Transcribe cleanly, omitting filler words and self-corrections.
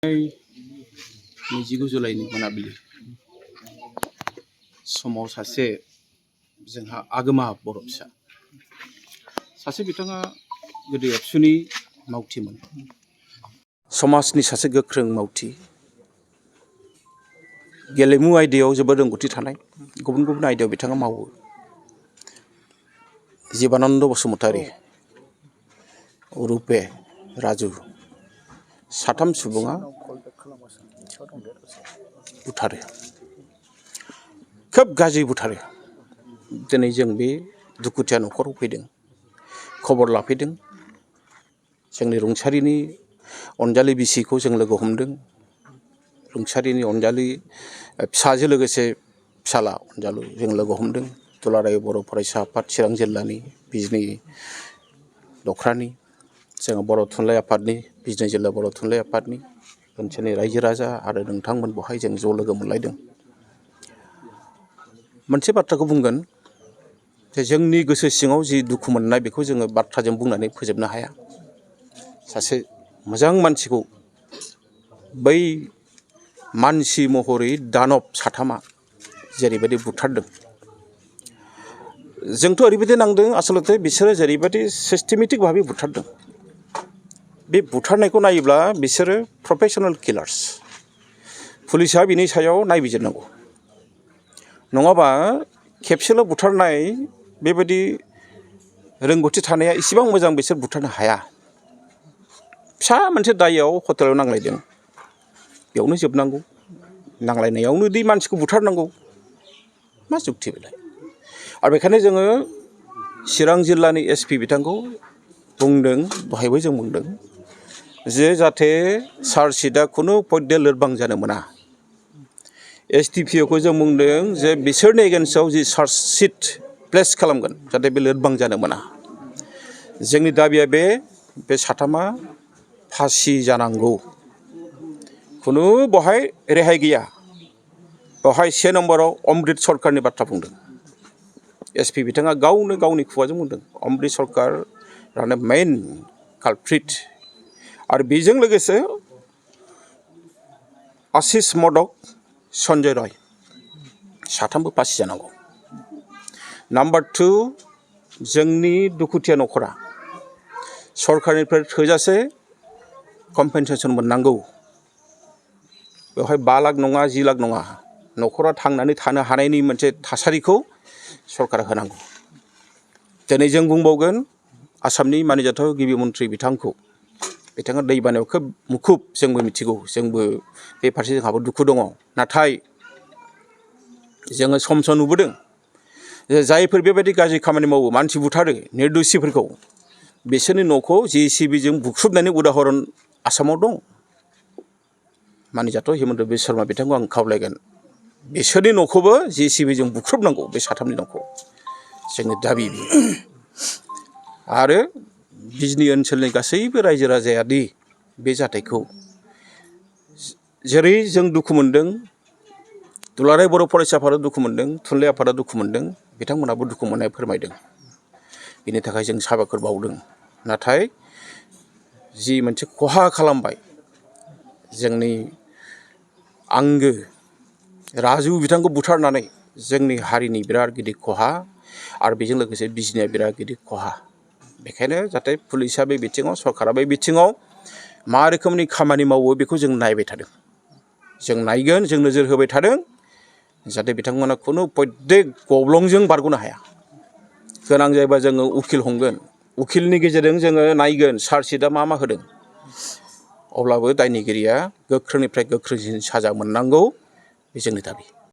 29 जुलाइनि मोनाबिलि समाव सासे जोंहा आगोमा बर' फिसा सासे बिथाङा गोदो एबसुनि मावथिमोन समाजनि सासे गोख्रों मावथि गेलेमु आयदायाव जोबोद रोंगौथि थानाय गुबुन गुबुन आयदायाव बिथाङा मावो जीबानन्द बसुमतारी रुपे राजु साथाम सुबुङा बुथारो खोब गाज्रि बुथारो दिनै जों बे दुखुथिया न'खराव फैदों खबर लाफैदों जोंनि रुंसारिनि अनजालि बिसिखौ जों लोगो हमदों रुंसारिनि अनजालि फिसाजो लोगोसे फिसाला अनजालु जों लोगो हमदों दुलाराय बर' फरायसा आफाद चिरां जिल्लानि बिजनि दख्रानि जों बर' थुनलाइ आफादनि बिजनि जिल्ला बर' थुनलाइ आफादनि ओनसोलनि रायजो राजा आरो नोंथांमोन बहाय जों ज' लोगो मोनलायदों मोनसे बाथ्राखौ बुंगोन जे जोंनि गोसो सिङाव जि दुखु मोननाय बेखौ जोङो बाथ्राजों बुंनानै फोजोबनो हाया सासे मोजां मानसिखौ बै मानसि महरै दानब साथामा जेरैबायदि बुथारदों जोंथ' ओरैबायदि नांदों आसलते बिसोरो जेरैबायदि सिस्टेमेटिक भाबै बुथारदों बे बुथारनायखौ नायोब्ला बिसोरो प्रफेशनेल किलार्स पुलिसा बिनि सायाव नायबिजिरनांगौ नङाबा खेबसेल' बुथारनाय बेबायदि रोंगौथि थानाया इसेबां मोजां बिसोर बुथारनो हाया फिसा मोनसे दायाव हटेलाव नांलायदों बेयावनो जोबनांगौ नांलायनायावनो दि मानसिखौ बुथारनांगौ मा जुक्ति बेलाय आरो बेखायनो जोङो चिरां जिल्लानि एसपि बिथांखौ बुंदों दहायबो जों बुंदों जे जाहाथे चार्जसिटआ खुनु पयदे लोरबां जानो मोना एसडिपिअखौ जों बुंदों जे बिसोरनि एगेन्स्टआव जि चार्जसिट प्लेस खालामगोन जाहाथे बे लोरबां जानो मोना जोंनि दाबिया बे साथामा फासि जानांगौ खुनु बहाय रेहाय गैया बेवहाय 1 नम्बराव अमृत सरकारनि बाथ्रा बुंदों एसपि बिथाङा गावनो गावनि खुगाजों बुंदों अमृत सरकारानो मेइन कालप्रिट आरो बेजों लोगोसे आशिष मदक सन्जय रय साथामबो फासि जानांगौ नाम्बार 2 जोंनि दुखुथिया न'खरा सरकारनिफ्राय थोजासे कम्पेनसेसन मोननांगौ बेवहाय 5 लाख नङा 10 लाख नङा न'खरा थांनानै थानो हानायनि मोनसे थासारिखौ सरकारा होनांगौ दिनै जों बुंबावगोन आसामनि मानिजाथाव गिबि मन्थ्रि बिथाङा दैबानायाव खोब मुखुब जोंबो मिथिगौ जोंबो बे फारसे जोंहाबो दुखु दङ नाथाय जोङो सम सम नुबोदों जे जायफोर बेबायदि गाज्रि खामानि मावो मानसि बुथारो निर्दोसिफोरखौ बिसोरनि न'खौ JCBजों बुख्रुबनायनि उदाहरन आसामाव दं मानिजाथाव हिमन्त बिश्व शर्मा बिथांखौ आं खावलायगोन बिसोरनि न'खौबो JCBजों बुख्रुबनांगौ बे साथामनि न'खौ जोंनि दाबि आरो बिजनि ओनसोलनि गासैबो रायजो राजायादि बे जाथायखौ जेरै जों दुखु मोनदों दुलाराय बर' फरायसा आफादा दुखु मोनदों थुनलाइ आफादा दुखु मोनदों बिथांमोनहाबो दुखु मोननाय फोरमायदों बेनि थाखाय जों साबायखर बावदों नाथाय जि मोनसे खहा खालामबाय जोंनि आंगो राजु बिथांखौ बुथारनानै जोंनि हारिनि बिराद गिदिर खहा आरो बेजों लोगोसे बिजनिया बिराद गिदिर खहा बेखायनो जाहाथे पुलिसा बे बिथिङाव सरकारा बे बिथिङाव मा रोखोमनि खामानि मावो बेखौ जों नायबाय थादों जों नायगोन जों नोजोर होबाय थादों जाहाथे बिथांमोना खुनु पयदे गब्लंजों बारग'नो हाया गोनां जायोबा जोङो उकिल हमगोन उकिलनि गेजेरजों जोङो नायगोन चार्जसिटआ मा होदों अब्लाबो दायनिगिरिया गोख्रोंनिफ्राय गोख्रोंसिन साजा मोननांगौ बे जोंनि दाबि